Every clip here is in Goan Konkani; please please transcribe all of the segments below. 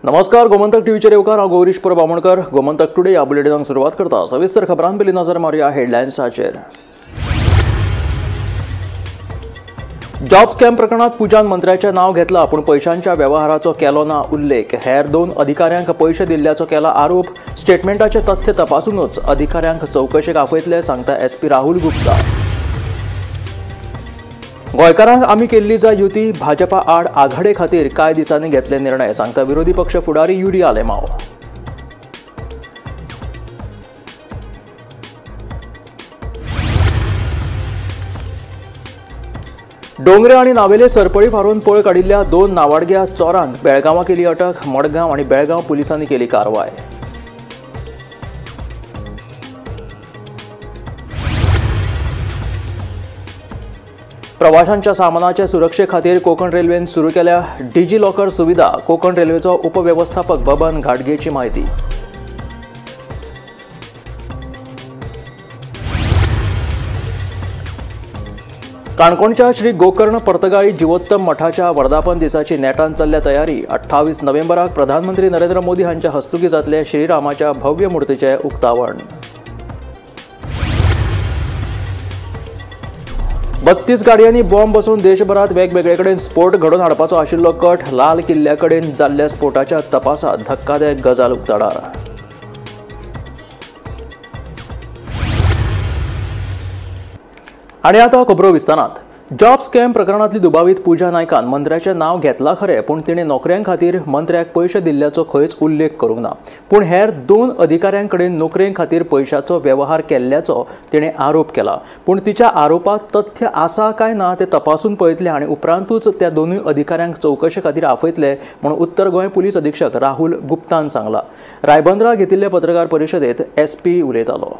नमस्कार, गोमंतक टीव्हीचेर येवकार. हांव गौरीश परब आमोणकर. गोमंतक टुडे ह्या बुलेटिनाक सुरवात करता. सविस्तर खबरां पयलीं नजर मारुया हेडलायन्साचेर. जॉब स्कॅम प्रकरणात पूजान मंत्र्याचें नांव घेतलां, पूण पयशांच्या वेव्हाराचो केलो ना उल्लेख. हेर दोन अधिकाऱ्यांक पयशे दिल्ल्याचो केला आरोप. स्टेटमेंटाचे तथ्य तपासूनच अधिकाऱ्यांक चवकशेक आपयतले, सांगता एसपी राहुल गुप्ता. गोंयकारांक आमी केल्ली जाय युती, भाजपा आड आघाडे खातीर कांय दिसांनी घेतले निर्णय, सांगता विरोधी पक्ष फुडारी युरी आलेमाव. डोंगरे आनी नावेले सरपळी फारून पळ काडिल्ल्या दोन नावाडग्या चोरांक बेळगांवां केली अटक. मडगांव आनी बेळगांव पुलिसांनी केली कारवाय. प्रवाशांच्या सामानाचे सुरक्षे खातीर कोकण रेल्वेन सुरू केल्या डिजी लॉकर सुविधा. कोकण रेल्वेचो उपवेवस्थापक बबन घाटगेची माहिती. काणकोणच्या श्री गोकर्ण पर्तगाळी जिवोत्तम मठाच्या वर्धापन दिसाची नेटान चल्ल्या तयारी. 28 नोव्हेंबराक प्रधानमंत्री नरेंद्र मोदी हांच्या हस्तुकी जातले श्रीरामाच्या भव्य मूर्तीचें उक्तावण. 32 गाडयांनी बॉम्ब बसोवन देशभरात वेगवेगळे कडेन स्फोट घडोवन हाडपाचो आशिल्लो कट. लाल किल्ल्या कडेन जाल्ल्या स्फोटाच्या तपासात धक्कादायक गजाल उक्ताडार. आनी आतां खबरो विस्तारात. जॉब स्कॅम प्रकरणांतली दुबावीत पूजा नायकान मंत्र्याचें नांव घेतलां खरें, पूण तिणें नोकऱ्यां खातीर मंत्र्याक पयशे दिल्ल्याचो खंयच उल्लेख करूंक ना. पूण हेर दोन अधिकाऱ्यां कडेन नोकरे खातीर पयशाचो वेव्हार केल्ल्याचो तिणें आरोप केला. पूण तिच्या आरोपात तथ्य आसा काय ना ते तपासून पळयतले आनी उपरांतूच त्या दोनूय अधिकाऱ्यांक चवकशे खातीर आपयतले म्हूण उत्तर गोंय पुलीस अधीक्षक राहुल गुप्तान सांगला. रायबंदरा घेतिल्ले पत्रकार परिशदेंत एसपी उलयतालो.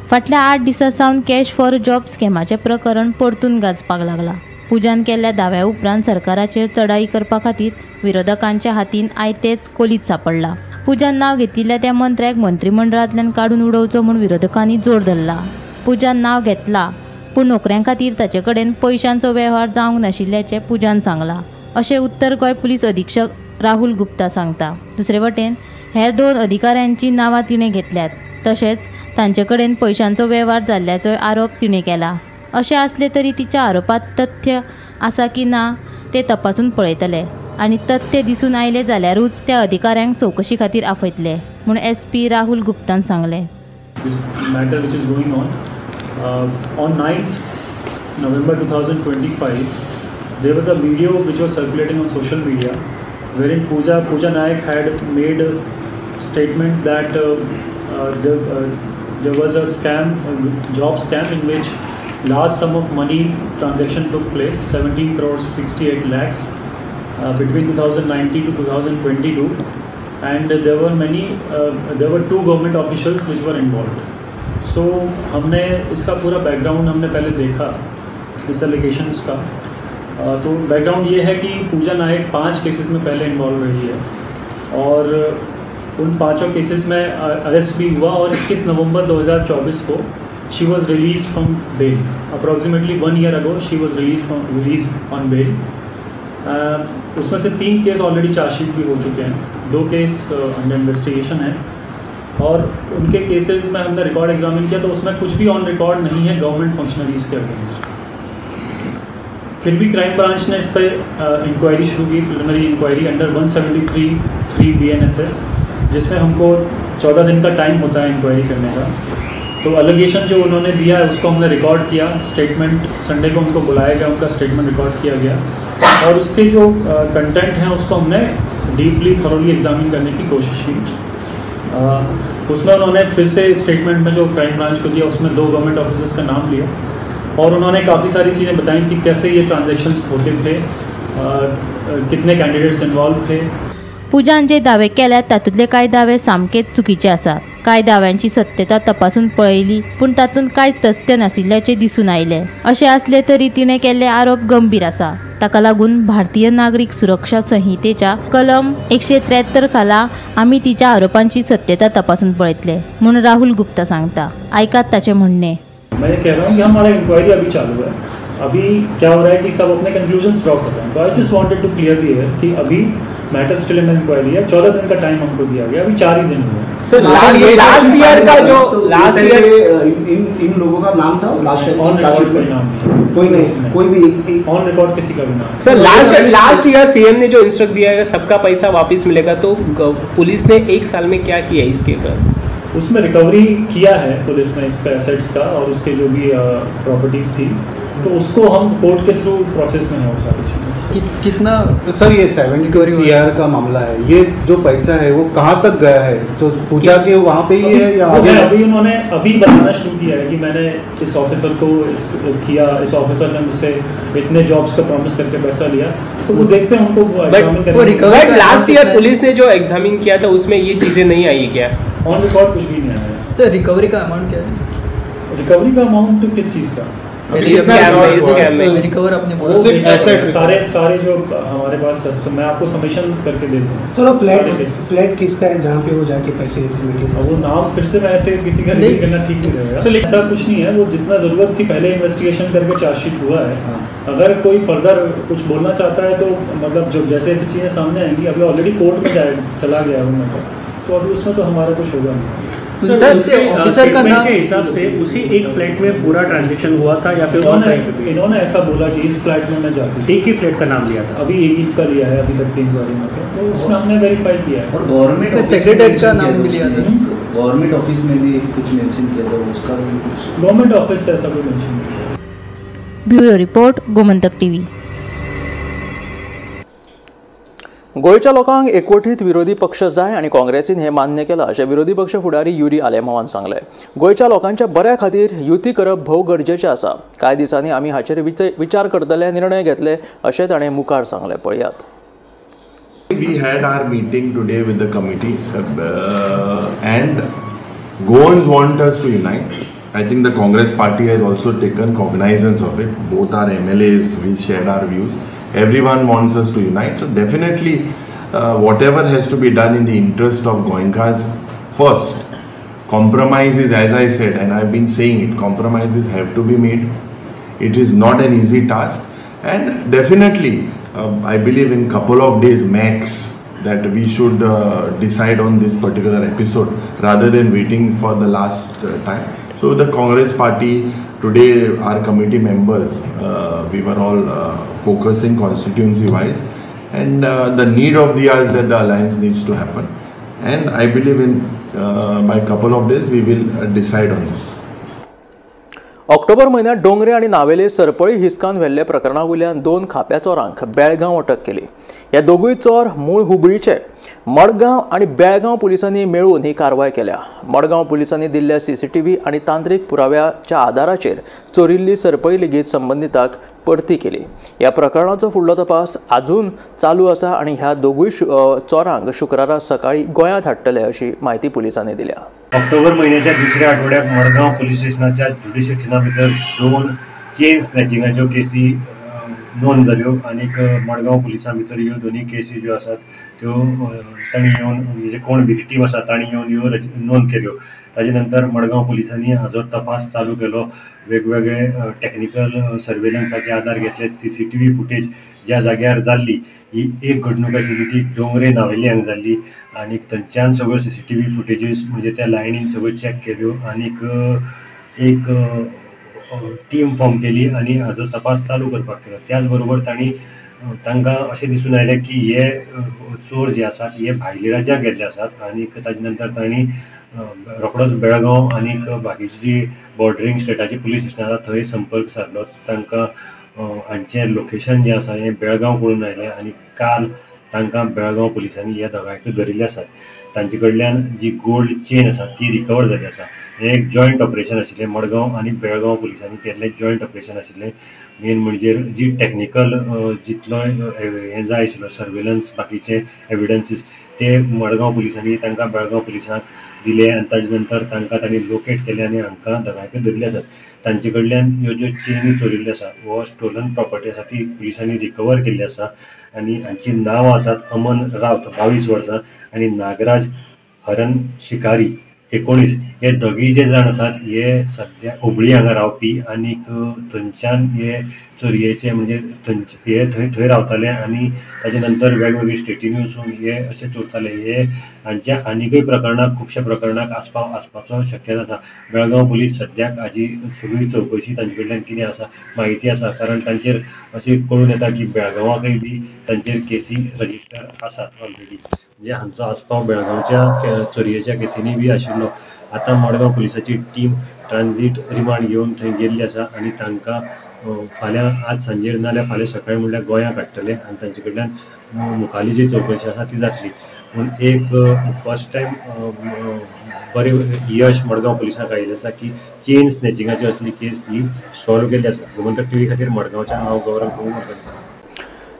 फाटल्या 8 दिसां सावन कॅश फॉर जॉब स्कॅमाचें प्रकरण परतून गाजपाक लागलां. पूजान केल्ल्या दाव्या उपरांत सरकाराचेर चढाई करपा खातीर विरोधकांच्या हातीन आयतेच कोलीत सांपडला. पूजान नांव घेतिल्ल्या त्या मंत्र्याक मंत्रिमंडळांतल्यान काडून उडोवचो म्हूण विरोधकांनी जोर धरला. पूजान नांव घेतलां, पूण नोकऱ्यां खातीर ताचे कडेन पयशांचो वेव्हार जावंक नाशिल्ल्याचें पूजान सांगलां, अशें उत्तर गोंय पुलीस अधीक्षक राहुल गुप्ता सांगता. दुसरे वटेन हेर दोन अधिकाऱ्यांची नांवां तिणें घेतल्यात, तशेंच तांचे कडेन पयशांचो वेव्हार जाल्ल्याचोय आरोप तिणें केला. अशें आसलें तरी तिच्या आरोपांत तथ्य आसा की ना ते तपासून पळयतले आनी तथ्य दिसून आयलें जाल्यारूच त्या अधिकाऱ्यांक चवकशी खातीर आपयतले म्हूण एस पी राहुल गुप्तान सांगलें. Matter which is going on, on 9th November 2025, there was a video which was circulating on social media wherein Pooja Naik had made a statement that there was a scam, a job scam in which large sum of money transaction took place, 17 crores 68 lakhs between 2019 to 2022, and there were many, there were two government officials which were involved. So हमने इसका पूरा बैकग्राउंड हमने पहले देखा इस एलिगेशंस का. तो बैकग्राउंड ये है कि पूजा नायक 5 केसेस में पहले इन्वॉल्व रही है और उन 5 केसेस में अरेस्ट भी हुआ और 21 नवंबर 2024 को she was release from bail. Approximately 1 year ago she was release on bail. उसमें से 3 केस ऑलरेडी चार्जशीट भी हो चुके हैं, 2 केस अंडर इन्वेस्टिगेशन है और उनके केसेस में हमने रिकॉर्ड एग्जामिन किया तो उसमें कुछ भी ऑन रिकॉर्ड नहीं है गवर्नमेंट फंक्शनरीज के अगेंस्ट. फिर भी क्राइम ब्रांच ने इस पर इंक्वायरी शुरू की, प्रिलिमिनरी इंक्वायरी अंडर 173(3) BNSS, जिसमें हमको 14 दिन का टाइम होता है इंक्वायरी करने का. तो एलिगेशन जो उन्होंने दिया है उसको हमने रिकॉर्ड किया. स्टेटमेंट संडे को उनको बुलाया गया, उनका स्टेटमेंट रिकॉर्ड किया गया और उसके जो कंटेंट हैं उसको हमने डीपली थॉरली एग्जामिन करने की कोशिश की. उसमें उन्होंने फिर से स्टेटमेंट में जो क्राइम ब्रांच को दिया उसमें 2 गवर्नमेंट ऑफिसर्स का नाम लिया और उन्होंने काफ़ी सारी चीज़ें बताई कि कैसे ये ट्रांजेक्शन्स होते थे, कितने कैंडिडेट्स इन्वॉल्व थे. पूजान जे दावे केल्यात तातूंतले कांय दावे सामकेच चुकीचे आसात. कांय दाव्यांची सत्यता तपासून पळयली, पूण तातूंत कांय तथ्य नाशिल्ल्याचें दिसून आयलें. अशें आसलें तरी तिणें केल्ले आरोप गंभीर आसा. ताका लागून भारतीय नागरीक सुरक्षा संहितेच्या कलम 173 खाला आमी तिच्या आरोपांची सत्यता तपासून पळयतले म्हूण राहुल गुप्ता सांगता. आयकात ताचें म्हणणें. मैं ये कह रहा हूँ कि हमारा इंक्वायरी अभी चालू है. अभी क्या हो रहा है कि सब अपने कंक्लूजन्स ड्रॉ कर रहे हैं. तो I just wanted to clear the air कि अभी मैटर स्टिल इन इंक्वायरी है। 14 दिन का टाइम हमको दिया गया, अभी 4 ही दिन हुए। सर लास्ट ईयर का जो लास्ट ईयर इन लोगों का नाम था लास्ट टाइम, ऑन रिकॉर्ड कोई नाम नहीं, कोई नहीं, कोई भी ऑन रिकॉर्ड किसी का भी नाम। सर लास्ट ईयर सीएम ने जो इंस्ट्रक्ट दिया है सबका पैसा वापस मिलेगा, तो पुलिस ने 1 साल में क्या किया इसके ऊपर? उसमें रिकवरी किया है पुलिस ने इस पे एसेट्स का और उसके जो भी प्रॉपर्टीज थी, तो उसको हम कोर्ट के थ्रू प्रोसेस में है वो सारी चीज़ें। कितना तो सर ये 70 CR का मामला है, ये जो पैसा है वो कहाँ तक गया है? तो पूजा के वहाँ पे ही है या आगे? अभी उन्होंने अभी बताना शुरू किया है कि मैंने इस ऑफिसर को इस किया, इस ऑफिसर ने मुझसे इतने जॉब्स का प्रॉमिस करके पैसा लिया, तो वो देखते हैं उनको एग्जामिन करेंगे। बट लास्ट ईयर पुलिस ने जो एग्जामिन किया था उसमें ये चीज़ें नहीं आई क्या? ऑन रिकॉर्ड कुछ भी नहीं आया। सर रिकवरी का अमाउंट क्या है? रिकवरी का अमाउंट किस चीज़ का? रिकवर आपने बोला सिर्फ एसेट, सारे जो हमारे पास, मैं आपको सबमिशन करके दे दूँगा। सर वो फ्लैट किसका है जहाँ पे वो जाके पैसे मीटिंग? वो नाम फिर से मैं ऐसे किसी का रिवील करना ठीक नहीं रहेगा। लेकिन सर कुछ नहीं है, वो जितना ज़रूरत थी पहले इन्वेस्टिगेशन करके चार्जशीट हुआ है। अगर कोई फर्दर कुछ बोलना चाहता है तो मतलब जो जैसे ऐसी चीज़ें सामने आएंगी, अभी ऑलरेडी कोर्ट में चला गया है वो मैटर, तो अभी उसमें तो हमारा कुछ होगा नहीं। सर ऑफिसर का नाम के हिसाब से उसी एक फ्लैट में पूरा ट्रांजैक्शन हुआ था या फिर इन्होंने ऐसा बोला कि इस फ्लैट में मैं जाती हूँ, एक ही फ्लैट का नाम लिया था? अभी एक ही का लिया है अभी तक इंक्वायरी में, तो उसमें हमने वेरीफाई किया है। और गवर्नमेंट सेक्रेटरी का नाम भी लिया था, गवर्नमेंट ऑफिस में भी कुछ मेंशन किया था उसका भी कुछ, गवर्नमेंट ऑफिस से ऐसा कोई मेंशन नहीं। Bureau report, Gomantak TV. गोंयच्या लोकांक एकवटीत विरोधी पक्ष जाय आनी काँग्रेसीन हें मान्य केलां अशें विरोधी पक्ष फुडारी युरी आलेमावान सांगलें। गोंयच्या लोकांच्या बऱ्या खातीर युती करप भोव गरजेचें आसा। कांय दिसांनी आमी हाचेर विचार करतले, निर्णय घेतले अशें ताणें मुखार सांगलें। पळयात। We had our meeting today with the committee and Goans want us to unite. I think the Congress party has also taken cognizance of it. Both our MLAs, we shared our views. Everyone wants us to unite. So definitely, whatever has to be done in the interest of Goenkas first. Compromises, as I said, and I've been saying it, compromises have to be made. It is not an easy task, and definitely, I believe in couple of days max that we should decide on this particular episode rather than waiting for the last time. So the Congress party today, our committee members, we were all focusing constituency wise, and the need of the hour is that the alliance needs to happen, and I believe in by couple of days we will decide on this. October म्हयन्यात डोंगरे आनी नावेले सरपळी हिसकान व्हेल्ले प्रकरणा वयल्यान 2 खाप्या चोरांक बेळगांव अटक केली। ह्या दोगूय चोर मूळ हुबळीचे। मडगांव आनी बेळगांव पुलिसांनी मेळून ही कारवाय केल्या। मडगांव पुलिसांनी दिल्ल्या सीसीटीव्ही आनी तांत्रिक पुराव्याच्या आदाराचेर चोरिल्ली सरपळी लेगीत संबंदिताक परती केली। ह्या प्रकरणाचो फुडलो तपास आजून चालू आसा आनी ह्या दोगूय चोरांक शुक्रारा सकाळी गोंयांत हाडटले अशी म्हायती पुलिसांनी दिल्या। ऑक्टोबर म्हयन्याच्या दुसऱ्या आठवड्याक मडगांव पुलीस स्टेशनाच्या ज्युरिस्डिक्शना भितर 2 चेन स्नॅचिंगाच्यो केसी नोंद जाल्यो आनीक मडगांव पुलिसां भितर ह्यो दोनूय केसी ज्यो आसात त्यो तांणी येवन म्हणजे कोण विक्टीम आसा तांणी येवन ह्यो नोंद केल्यो। ताजे नंतर मडगांव पुलिसांनी हाजो तपास चालू केलो, वेगवेगळे टॅक्निकल सर्वेलन्साचे आदार घेतले, सीसीटीव्ही फुटेज ज्या जाग्यार जाल्ली ही एक घडणूक आशिल्ली ती डोंगरे नावेली हांगा जाल्ली आनीक थंयच्यान सगळ्यो सीसीटीव्ही फुटेजीस म्हणजे त्या लायनीन सगळ्यो चॅक केल्यो आनीक एक टीम फॉर्म केली आनी हाजो तपास चालू करपाक केलो। त्याच बरोबर तांणी तांकां अशें दिसून आयलें की हे चोर जे आसात हे भायल्या राज्यांत गेल्ले आसात आनीक ताजे नंतर तांणी रोखडोच बेळगांव आनीक बाकीची जी बॉर्डरींग स्टेटाची पुलीस स्टेशनां आसा थंय संपर्क सादलो। तांकां हांचें लोकेशन जें आसा हें बेळगांव कळून आयलें आनी काल तांकां बेळगांव पुलिसांनी ह्या दोगांयकूय धरिल्ले आसात। तांचे कडल्यान जी गोल्ड चेन आसा ती रिकवर जाल्ली आसा। हें एक जॉयंट ऑपरेशन आशिल्लें, मडगांव आनी बेळगांव पुलिसांनी केल्लें जॉयंट ऑपरेशन आशिल्लें। मेन म्हणजे जी टॅक्निकल जितलो हें जाय आशिल्लो सर्वेलन्स बाकीचे एविडन्सीस ते मडगांव पुलिसांनी तांकां बेळगांव पुलिसांक दिले आनी ताजे नंतर तांकां तांणी लोकेट केले आनी हांकां दोगांयकूय धरिल्ले आसात। तांचे कडल्यान ह्यो ज्यो चेनी चोरिल्ल्यो आसा वो स्टोलन प्रॉपर्टी आसा ती पुलिसांनी रिकवर केल्ली आसा आनी हांची नांवां आसात अमन रावत 22 वर्सां आनी नागराज हरन शिकारी 19 हे दोगीय जे जाण आसात हे सद्या हुबळी हांगा रावपी आनीक थंयच्यान हे चोरयेचे म्हणजे हे थंय थंय रावताले आनी ताजे नंतर वेगवेगळे स्टेटींनी वचून हे अशे चोरताले. हे हांच्या आनीकय प्रकरणाक खुबश्या प्रकरणाक आस्पाव आसपाचो शक्यता आसा. बेळगांव पुलीस सद्याक हाजी सगळी चवकशी तांचे कडल्यान कितें आसा म्हायती आसा, कारण तांचेर अशें कळून येता की बेळगांवाकय बी तांचेर केसी रजिस्टर आसात ऑलरेडी, म्हणजे हांचो आस्पाव बेळगांवच्या चोरयेच्या केसींनी बी आशिल्लो. आतां मडगांव पुलिसाची टीम ट्रान्झीट रिमांड घेवन थंय गेल्ली आसा आनी तांकां फाल्यां आज सांजेर नाजाल्यार फाल्यां सकाळीं म्हणल्यार गोंया काडटले आनी तांचे कडल्यान मुखाली जी चवकशी आसा ती जातली. पूण एक फर्स्ट टायम बरें यश मडगांव पुलिसांक आयिल्लें आसा की चेन स्नॅचिंगाची असली केस ही सॉल्व केल्ली आसा. गोमंतक टीव्ही खातीर मडगांवच्यान हांव गौरव प्रभू.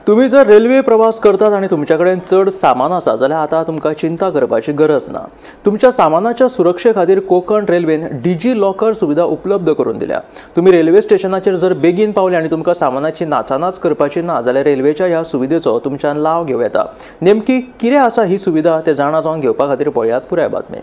तुम्ही जर रेल्वे प्रवास करतात आणि तुमच्या कडेन चड सामान आसा जाल्यार आतां तुमकां चिंता करपाची गरज ना. तुमच्या सामानाच्या सुरक्षे खातीर कोकण रेल्वेन डिजी लॉकर सुविधा उपलब्ध करून दिल्या. तुम्ही रेल्वे स्टेशनाचेर जर बेगीन पावले आनी तुमकां सामानाची नाचानाच करपाची ना जाल्यार रेल्वेच्या ह्या सुविधेचो तुमच्यान लाव घेवं येता. नेमकी कितें आसा ही सुविधा ते जाणा जावन घेवपा खातीर पळयात पुराय बातमी.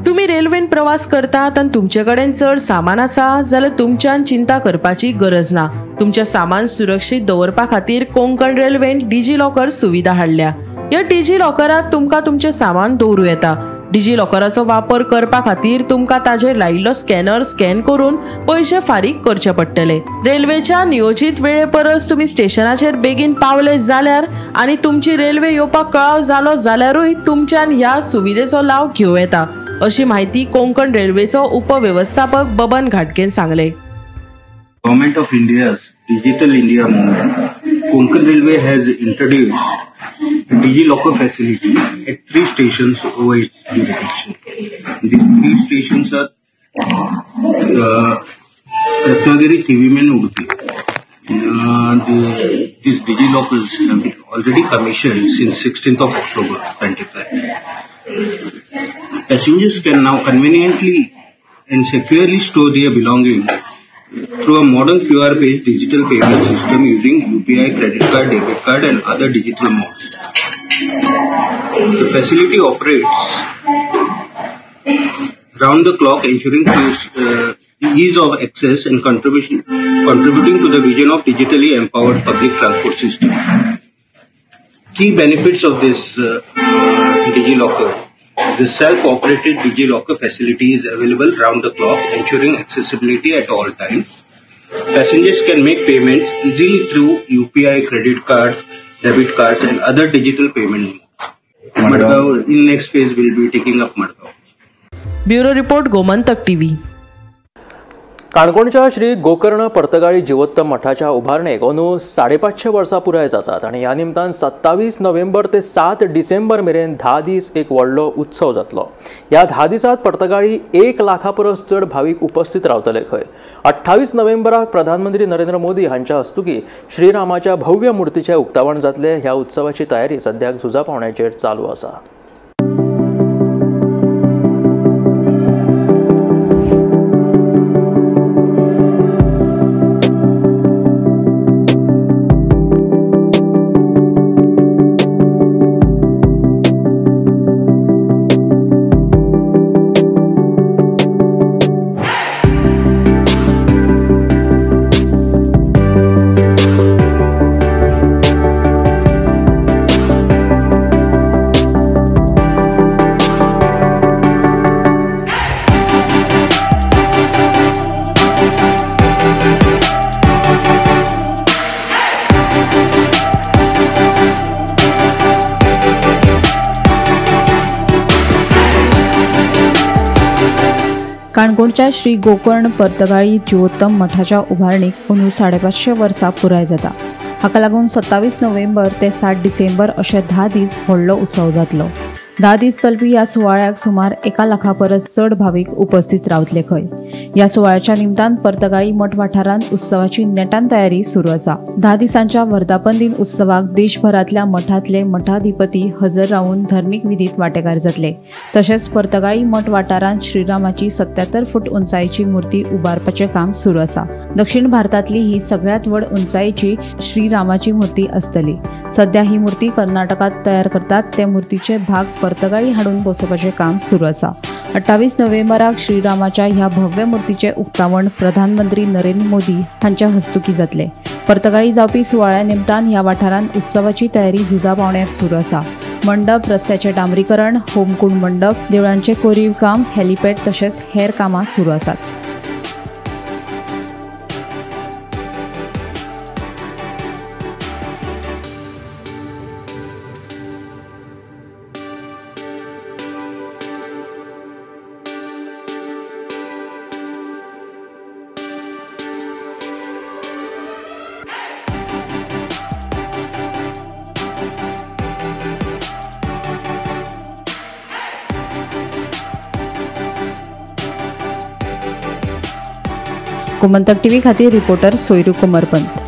तुम्ही रेल्वेन प्रवास करतात आनी तुमचे कडेन चड सामान आसा जाल्यार तुमच्यान चिंता करपाची गरज ना. तुमचें सामान सुरक्षीत दवरपा खातीर कोंकण रेल्वेन डिजी लॉकर सुविधा हाडल्या. ह्या डिजी लॉकरात तुमकां तुमचें सामान दवरूं येता. डिजी लॉकराचो वापर करपा खातीर तुमकां ताजेर लायिल्लो स्कॅनर स्कॅन करून पयशे फारीक करचे पडटले. रेल्वेच्या नियोजीत वेळे परस तुमी स्टेशनाचेर बेगीन पावले जाल्यार आनी तुमची रेल्वे येवपाक कळाव जालो जाल्यारूय तुमच्यान ह्या सुविधेचो लाव घेवं येता, अशी माहिती कोंकण रेल्वेचो उपवेवस्थापक बबन घाटगेन सांगले. Government of India's Digital India movement, Konkan Railway has introduced DigiLocker facility at 3 stations over its jurisdiction. These 3 stations are Ratnagiri, Thivim and Udupi. These DigiLockers have been already commissioned since 16th of October 2025. Passengers can now conveniently and securely store their belongings through a modern QR-based digital payment system using UPI, credit card, debit card and other digital modes. The facility operates round the clock, ensuring ease of access and contributing to the vision of digitally empowered public transport system. Key benefits of this DigiLocker. The self-operated DigiLocker facility is available round the clock, ensuring accessibility at all times. Passengers can make payments easily through UPI, credit cards, debit cards and other digital payment modes. Madgaon, in next phase, will be taking up Madgaon. Bureau Report, Gomantak TV. काणकोणच्या श्री गोकर्ण पर्तगाळी जिवोत्तम मठाच्या उभारणेक अंदू 550 वर्सां पुराय जातात आनी ह्या निमतान 27 नोव्हेंबर ते 7 डिसेंबर मेरेन 10 दीस एक व्हडलो उत्सव जातलो. ह्या 10 दिसांत पर्तगाळी 1 लाखा परस चड भावीक उपस्थित रावतले खंय. 28 नोव्हेंबराक प्रधानमंत्री नरेंद्र मोदी हांच्या हस्तुकी श्रीरामाच्या भव्य मूर्तीचें उक्तावण जातलें. ह्या उत्सवाची तयारी सद्याक झुजा पावण्याचेर चालू आसा. काणकोणच्या श्री गोकर्ण पर्तगाळी जिवोत्तम मठाच्या उभारणीक अंदू 550 वर्सां पुराय जाता. हाका लागून 27 नोव्हेंबर ते 7 डिसेंबर अशे 10 दीस व्हडलो उत्सव जातलो. 10 दीस चलपी ह्या सुवाळ्याक सुमार 1 लाखा परस चड भावीक उपस्थित रावतले खंय. ह्या सुवाळ्याच्या निमतान पर्तगाळी मठ वाठारांत उत्सवाची नेटान तयारी सुरू आसा. 10 दिसांच्या वर्धापन दिन उत्सवाक देशभरांतल्या मठांतले मठाधिपती हजर रावून धर्मीक विधीत वांटेकार जातले. तशेंच पर्तगाळी मठ वाठारांत श्रीरामाची 77 फूट उंचायेची मूर्ती उबारपाचें काम सुरू आसा. दक्षिण भारतांतली ही सगळ्यांत व्हड उंचायेची श्रीरामाची मूर्ती आसतली. सध्या ही मूर्ती कर्नाटकात तयार करतात. ते मूर्तीचे भाग पर्तगाळी हाडून बसोवपाचें काम सुरू आसा. 28 नोव्हेंबराक श्रीरामाच्या ह्या भव्य मूर्तीचें उक्तावण प्रधानमंत्री नरेंद्र मोदी हांच्या हस्तुकीं जातलें. पर्तगाळी जावपी सुवाळ्या निमतान ह्या वाठारांत उत्सवाची तयारी झुजा पावण्यार सुरू आसा. मंडप, रस्त्याचें डांबरीकरण, होमकुंड मंडप, देवळांचें कोरीव काम, हेलिपॅड तशेंच हेर कामां सुरू आसात. गोमंतक टीव्ही खातीर रिपोर्टर सोयरू कुमरपंत.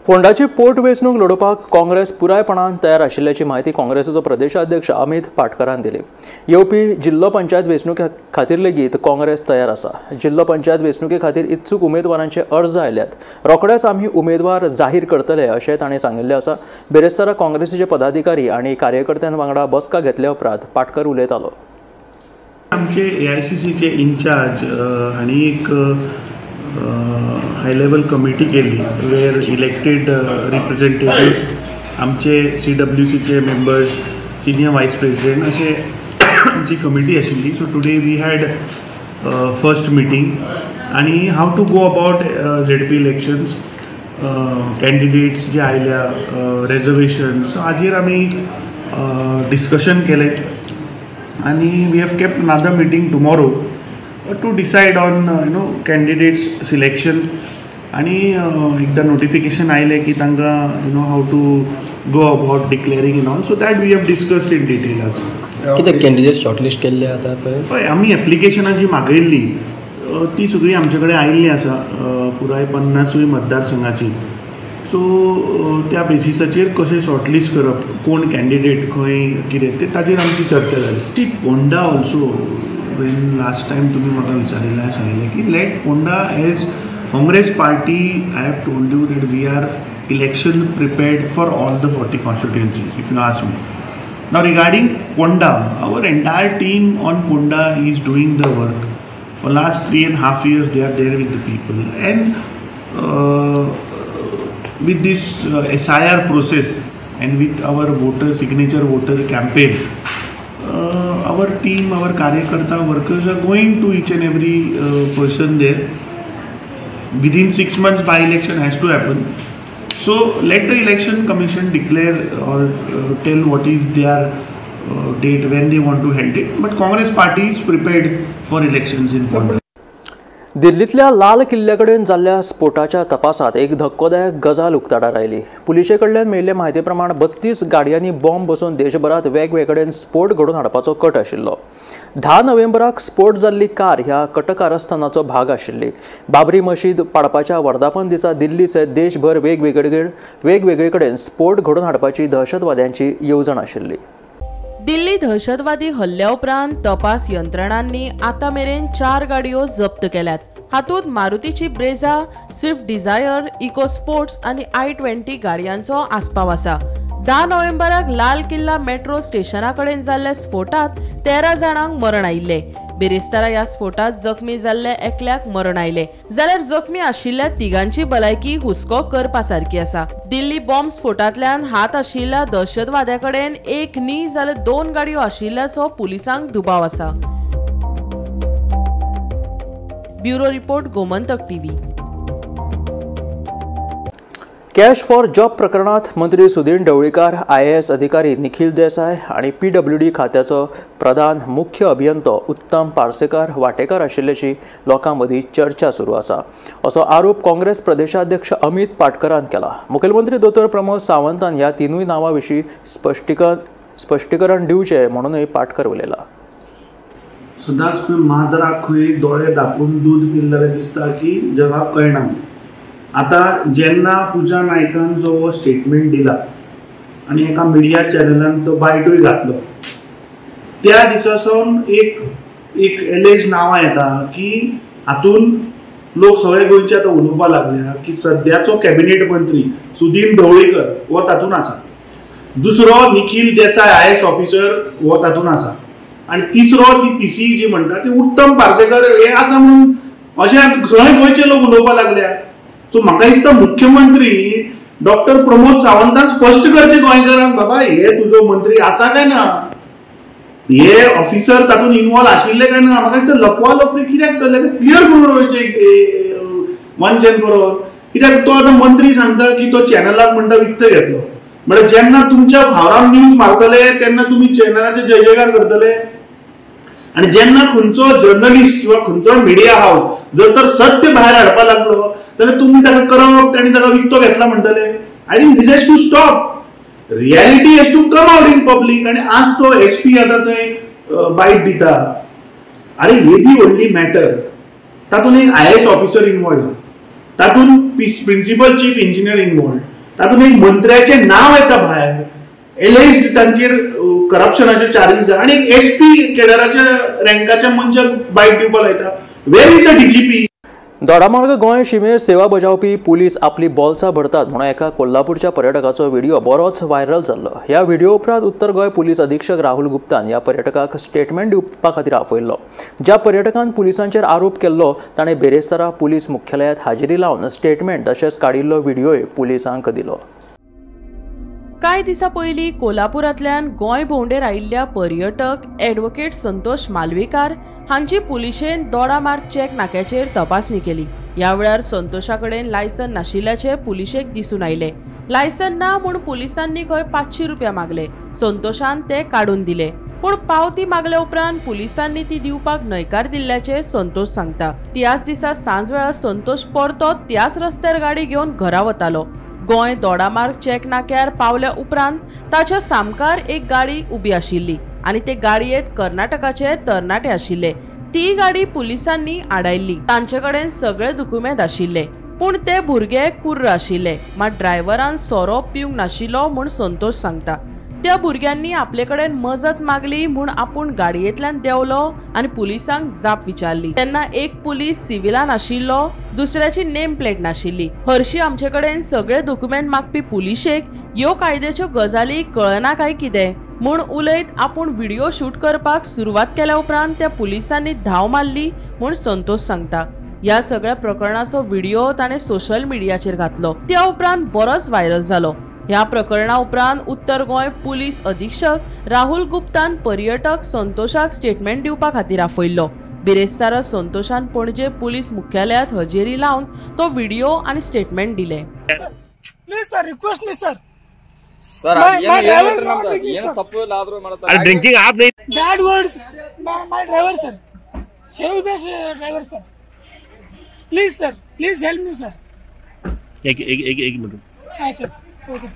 फोंडाची पोट वेंचणूक लडोवपाक काँग्रेस पुरायपणान तयार आशिल्ल्याची म्हायती काँग्रेसीचो प्रदेशाध्यक्ष अमित पाटकरान दिली. येवपी जिल्लो पंचायत वेंचणुके खातीर लेगीत काँग्रेस तयार आसा. जिल्लो पंचायत वेंचणुके खातीर इत्सूक उमेदवारांचे अर्ज आयल्यात. रोखडेच आमी उमेदवार जाहीर करतले अशें ताणें सांगिल्लें आसा. बिरेस्तारा काँग्रेसीचे पदाधिकारी आनी कार्यकर्त्यां वांगडा बसका घेतल्या उपरांत पाटकर उलयतालो. आमचे AICCचे इन्चार्ज हांणी एक हाय लेवल कमिटी केली वेर इलेक्टेड रिप्रेझेंटेटिव्स, आमचे CWCचे मेंबर्स, सिनियर वायस प्रेसिडेंट अशे आमची कमिटी आशिल्ली. So today we had first meeting आनी how to go about ZP elections, candidates जे आयल्या, रेजर्वेशन, सो हाजेर आमी डिस्कशन केलें आनी we have kept another meeting tomorrow to decide on you know candidates selection. आनी एकदां नोटिफिकेशन आयलें की तांकां you know how to go about declaring in all, so that we have discussed in detail. आज कितें कॅन्डिडेट्स शॉर्टलिस्ट केल्ले आतां पळय? हय, आमी एप्लिकेशनां जी मागयल्ली ती सगळी आमचे कडेन आयिल्ली आसा, पुराय 50 मतदारसंघाची. सो त्या बेसिसाचेर कशें शॉर्टलिस्ट करप, कोण कॅन्डिडेट खंय कितें तें ताजेर आमची चर्चा जाली. ती Ponda also when last time तुम्ही म्हाका विचारिल्लें, सांगिल्लें की let Ponda as Congress party, I have told you that we are election prepared for all the 40 constituencies if you ask me. Now regarding Ponda, our entire team on Ponda is doing the work for last 3.5 years. They are there with the people and with this SIR process and with our voter signature voter campaign, our team, our karyakarta workers are going to each and every person there. Within 6 months by election has to happen. So let the election commission declare or tell what is their date when they want to hold it. But Congress party is prepared for elections in Ponda. दिल्लींतल्या लाल किल्ल्या कडेन जाल्ल्या स्फोटाच्या तपासात एक धक्कोदायक गजाल उक्ताडार आयली. पुलिशे कडल्यान मेळिल्ले म्हायती प्रमाण 32 गाडयांनी बॉम्ब बसोवन देशभरात वेगवेगळे कडेन स्फोट घडोवन हाडपाचो कट आशिल्लो. 10 नोव्हेंबराक स्फोट जाल्ली कार ह्या कटकारस्थानाचो भाग आशिल्ली. बाबरी मशीद पाडपाच्या वर्धापन दिसा दिल्ली सयत देशभर वेगवेगळे कडेन स्फोट घडोवन हाडपाची दहशतवाद्यांची येवजण आशिल्ली. दिल्ली दहशतवादी हल्ल्या उपरांत तपास यंत्रणांनी आतां मेरेन 4 गाडयो जप्त केल्यात. हातूंत मारुतीची Brezza, Swift Dzire, Eco Sports आनी i20 गाडयांचो आस्पाव आसा. 10 नोव्हेंबराक लाल किल्ला मेट्रो स्टेशना कडेन जाल्ल्या स्फोटांत 13 जाणांक मरण आयिल्लें. बिरेस्तारा ह्या स्फोटांत जखमी जाल्ल्या एकल्याक मरण आयलें, जाल्यार जखमी आशिल्ल्या तिगांची भलायकी हुस्को करपा सारकी आसा. दिल्ली बॉम्ब स्फोटांतल्यान हात आशिल्ल्या दहशतवाद्या कडेन 1 न्ही जाल्यार 2 गाडयो आशिल्ल्याचो पुलिसांक दुबाव आसा. Bureau report, Gomantak TV. Cash for job प्रकरणात मंत्री सुदीन ढवळीकार, IAS अधिकारी निखिल देसाय आनी PWD खात्याचो प्रधान मुख्य अभियंतो उत्तम पार्सेकर वाटेकार आशिल्ल्याची लोकां मदीं चर्चा सुरू आसा, असो आरोप काँग्रेस प्रदेशाध्यक्ष अमित पाटकरान केला. मुखेलमंत्री दोतोर प्रमोद सावंतान ह्या तिनूय नांवां विशीं स्पश्टीकरण दिवचें म्हणूनय पाटकर उलयला. सदांच खंय माजराक खंय दोळे धापून दूध पिलें जाल्यार दिसता की जगाक कळना. आतां जेन्ना पूजा नायकान जो स्टेटमेंट दिला आनी एका मिडिया चॅनलान तो बायटूय घातलो, त्या दिसा सावन एक एक एलेज नांवां येता की हातून लोक सगळे गोंयचे आतां उलोवपाक लागल्या की सद्याचो कॅबिनेट मंत्री सुदीन ढवळीकर हो तातूंत आसा, दुसरो निखिल देसाय IAS officer हो तातूंत आसा, आनी तिसरो ती PCE जी म्हणटा ती उत्तम पार्सेकर हे आसा म्हणून अशें सगळे गोंयचे लोक उलोवपाक लागल्या. सो म्हाका दिसता मुख्यमंत्री डॉक्टर प्रमोद सावंतान स्पश्ट करचें गोंयकारांक, बाबा हे तुजो मंत्री आसा काय ना, हे ऑफिसर तातूंत इनवॉल्व आशिल्ले काय ना. म्हाका दिसता लपवा लपवी कित्याक चल्लें, क्लियर करून उडोवचें वन्स एंड फॉर ऑल. कित्याक तो आतां मंत्री सांगता की तो चॅनलाक म्हणटा विकतो घेतलो, म्हळ्यार जेन्ना तुमच्या फावरान न्यूज मारतले तेन्ना तुमी चॅनलाचे जय जयकार करतले, आनी जेन्ना खंयचो जर्नलिस्ट किंवा खंयचो मिडिया हावस जर तर सत्य भायर हाडपाक लागलो जाल्यार तुमी ताका करप्ट आनी ताका विकतो घेतला म्हणटले. I think this has to stop, reality has to come out in public. आनी आज तो SP आतां थंय बायट दिता, अरे येदी व्हडली मॅटर, तातूंत एक IAS officer involve, तातूंत प्रिन्सिपल चीफ इंजिनियर इनवॉल्व, तातूंत एक मंत्र्याचें नांव येता भायर, एलेज्ड तांचेर करप्शनाच्यो चार्जीस आनी एक SP केडराच्या रँकाच्या मनशाक बायट दिवपाक लायता. Where is the DGP? Dodamarg Goa शिमेर सेवा बजावपी पुलीस आपली बोल्सां भरतात म्हणून एका कोल्हापूरच्या पर्यटकाचो व्हिडिओ बरोच व्हायरल जाल्लो. ह्या व्हिडिओ उपरांत उत्तर गोंय पुलीस अधीक्षक राहुल गुप्तान ह्या पर्यटकाक स्टेटमेंट दिवपा खातीर आपयल्लो. ज्या पर्यटकान पुलिसांचेर आरोप केल्लो ताणें बेरेस्तारा पुलीस मुख्यालयांत हाजेरी लावन स्टेटमेंट तशेंच काडिल्लो व्हिडिओय पुलिसांक दिलो. कांय दिसां पयलीं कोल्हापुरांतल्यान गोंय भोंवडेर आयिल्ल्या पर्यटक ॲडव्होकेट संतोष मालवीकार हांची पुलिशेन दोडामार्ग चेक नाक्याचेर तपासणी केली. ह्या वेळार संतोषा कडेन लायसन नाशिल्ल्याचें पुलिशेक दिसून आयलें. लायसन ना म्हूण पुलिसांनी खंय 500 रुपया मागले. संतोषान ते काडून दिले, पूण पावती मागल्या उपरांत पुलिसांनी ती दिवपाक न्हयकार दिल्ल्याचें संतोष सांगता. त्याच दिसा सांजवेळार संतोष परतो त्याच रस्त्यार गाडी घेवन घरा वतालो. गोंय दोडामार्ग चेक नाक्यार पावल्या उपरांत ताच्या सामकार एक गाडी उबी आशिल्ली आनी ते गाडयेंत कर्नाटकाचे तरणाटे आशिल्ले. ती गाडी पुलिसांनी आडायल्ली. तांचे कडेन सगळे दुकुमेंत आशिल्ले, पूण ते भुरगे कुर्र आशिल्ले. मात ड्रायव्हरान सोरो पिवंक नाशिल्लो म्हूण संतोष सांगता. त्या भुरग्यांनी आपले कडेन मजत मागली म्हूण आपूण गाडयेंतल्यान देंवलो आनी पुलिसांक जाप विचारली. तेन्ना एक पुलीस सिविलान आशिल्लो, दुसऱ्याची नेम प्लेट नाशिल्ली. हरशी आमचे कडेन सगळे दुकुमेंत मागपी पुलिशेक ह्यो कायद्याच्यो गजाली कळना काय कितें म्हूण उलयत आपूण व्हिडिओ शूट करपाक सुरवात केल्या उपरांत त्या पुलिसांनी धांव मारली म्हूण संतोष सांगता. ह्या सगळ्या प्रकरणाचो व्हिडिओ ताणें सोशल मिडियाचेर घातलो. त्या उपरांत बरोच व्हायरल जालो. ह्या प्रकरणा उपरांत उत्तर गोंय पुलीस अधीक्षक राहुल गुप्तान पर्यटक संतोषाक स्टेटमेंट दिवपा खातीर आपयल्लो. बिरेस्तारा संतोषान पणजे पुलीस मुख्यालयांत हजेरी लावन तो व्हिडिओ आनी स्टेटमेंट दिले. Please sir, request me sir. Sir, drinking आप नहीं, bad words my driver sir, heavy best driver sir, please sir, please help me sir. एक एक एक एक मिनट. हां सर, ओके.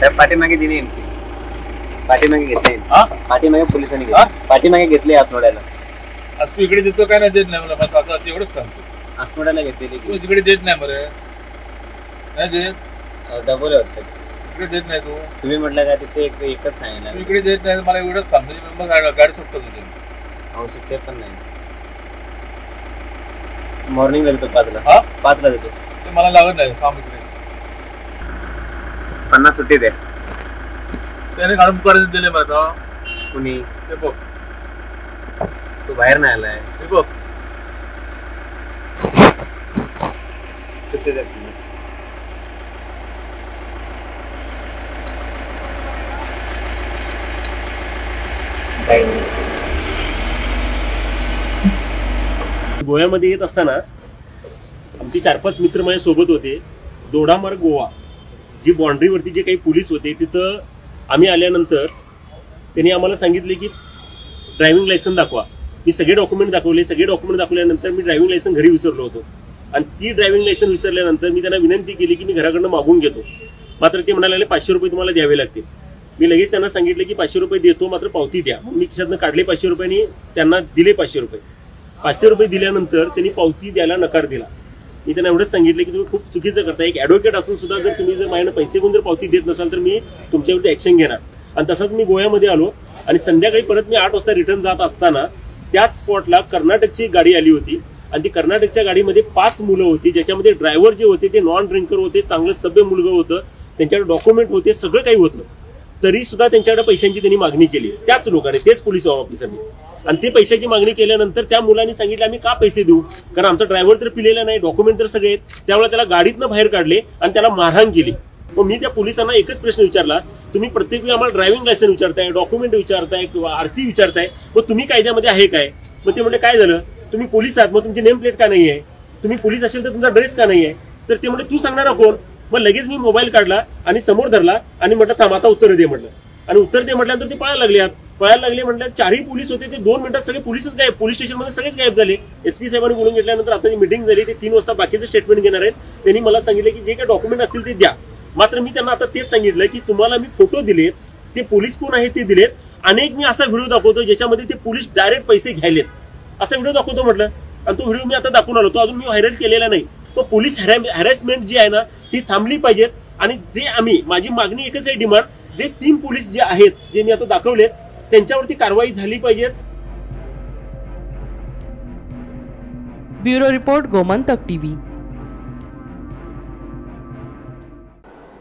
साहेब पाठीमागे दिली एंट्री, पाठीमागे घेतली, पाठीमागे पोलिसांनी घेतली, पाठीमागे घेतली आसनोड्याला. आज तू इकडे देतो काय नाही देत नाही मला, बस असं एवढंच सांगतो. आसनोड्याला घेतलेली तू तिकडे देत नाही बरे, नाही देत, डबल होतं. इकडे देत नाही तू, तुम्ही म्हटलं का तिथे एकच सांगितलं. तू इकडे देत नाही मला एवढंच सांग, म्हणजे मग गाडी सुटतो तुझी. अहो सुट्टे पण नाही, मॉर्निंगला देतो, 5ला 5ला देतो. ते मला लागत नाही काम इकडे. 50 सुट्टी दे. त्याने काढून कर्ज दिले मला कुणी, ते बघ तू बाहेर नाही आलाय, ते बघ सुट्टी दे. गोव्यामध्ये येत असताना आमचे 4-5 मित्र माझ्या सोबत होते. दोडामार्ग गोवा जी बाउंड्रीवरती जे काही पोलीस होते तिथं आम्ही आल्यानंतर त्यांनी आम्हाला सांगितले की ड्रायव्हिंग लायसन्स दाखवा. मी सगळे डॉक्युमेंट दाखवले. सगळे डॉक्युमेंट दाखवल्यानंतर मी ड्रायव्हिंग लायसन्स घरी विसरलो होतो आणि ती ड्रायव्हिंग लायसन्स विसरल्यानंतर मी त्यांना विनंती केली की मी घराकडनं मागून घेतो. मात्र ते म्हणाले 500 रुपये तुम्हाला द्यावे लागतील. मी लगेच त्यांना सांगितलं की 500 रुपये देतो, मात्र पावती द्या. मी खिशातनं काढले 500 रुपये आणि त्यांना दिले 500 रुपये. 500 रुपये दिल्यानंतर त्यांनी पावती द्यायला नकार दिला. मी त्यांना एवढंच सांगितलं की तुम्ही खूप चुकीचं करता. एक ॲडव्होकेट असून सुद्धा जर तुम्ही जर माझ्याकडे पैसे घेऊन जर पावती देत नसाल तर मी तुमच्यावरती ॲक्शन घेणार. आणि तसंच मी गोव्यामध्ये आलो आणि संध्याकाळी परत मी 8 वाजता रिटर्न जात असताना त्याच स्पॉटला कर्नाटकची गाडी आली होती आणि ती कर्नाटकच्या गाडीमध्ये 5 मुलं होती, ज्याच्यामध्ये ड्रायव्हर जे होते ते नॉन ड्रिंकर होते, चांगलं सभ्य मुलगं होतं, त्यांच्याकडे डॉक्युमेंट होते, सगळं काही होतं. तरी सुद्धा त्यांच्याकडे पैशांची त्यांनी मागणी केली त्याच लोकांनी, तेच पोलीस ऑफिसरनी. आणि ते पैशाची मागणी केल्यानंतर त्या मुलांनी सांगितलं आम्ही का पैसे देऊ, कारण आमचा ड्रायव्हर तर पिलेला नाही, डॉक्युमेंट तर सगळे आहेत. त्यावेळेला त्याला गाडीतनं बाहेर काढले आणि त्याला मारहाण केली. मग मी त्या पोलिसांना एकच प्रश्न विचारला, तुम्ही प्रत्येक वेळी आम्हाला ड्रायव्हिंग लायसन्स विचारताय, डॉक्युमेंट विचारताय किंवा आरसी विचारताय, मग तुम्ही कायद्यामध्ये आहे काय? मग ते म्हणले काय झालं, तुम्ही पोलीस आहात, मग तुमची नेम प्लेट का नाही आहे, तुम्ही पोलीस असेल तर तुमचा ड्रेस का नाही आहे? तर ते म्हणले तू सांगणारा कोण? मग लगेच मी मोबाईल काढला आणि समोर धरला आणि म्हटलं थांब आता उत्तर दे म्हटलं. आणि उत्तर दे म्हटल्यानंतर ते पळायला लागले. पळायला लागले म्हटलं 4ही पोलीस होते ते 2 मिनिटात सगळे पोलीसच गायब, पोलीस स्टेशनमध्ये सगळेच गायब झाले. एसपी साहेबांनी बोलून घेतल्यानंतर आता जी मिटिंग झाली ते 3 वाजता बाकीचं स्टेटमेंट घेणार आहेत. त्यांनी मला सांगितलं की जे काही डॉक्युमेंट असतील ते द्या. मात्र मी त्यांना आता तेच सांगितलं की तुम्हाला मी फोटो दिलेत, ते पोलीस कोण आहे ते दिलेत, अनेक मी असा व्हिडिओ दाखवतो ज्याच्यामध्ये ते पोलीस डायरेक्ट पैसे घ्यायलेत असा व्हिडिओ दाखवतो म्हटलं. आणि तो व्हिडिओ मी आता दाखवून आलो, तो अजून मी व्हायरल केलेला नाही. तो पोलीस हॅरेसमेंट जी आहे ना ती थांबली पाहिजेत. आणि जे आम्ही, माझी मागणी एकच आहे डिमांड, जे 3 पोलीस जे आहेत जे मी आता दाखवलेत त्यांच्यावरती कारवाई झाली पाहिजे. Bureau report, Gomantak TV.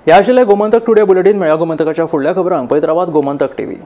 ह्या आशिल्लें गोमंतक टुडे बुलेटीन. मेळ्या गोमंतकाच्या फुडल्या खबरांक पळयत रावात गोमंतक टीव्ही.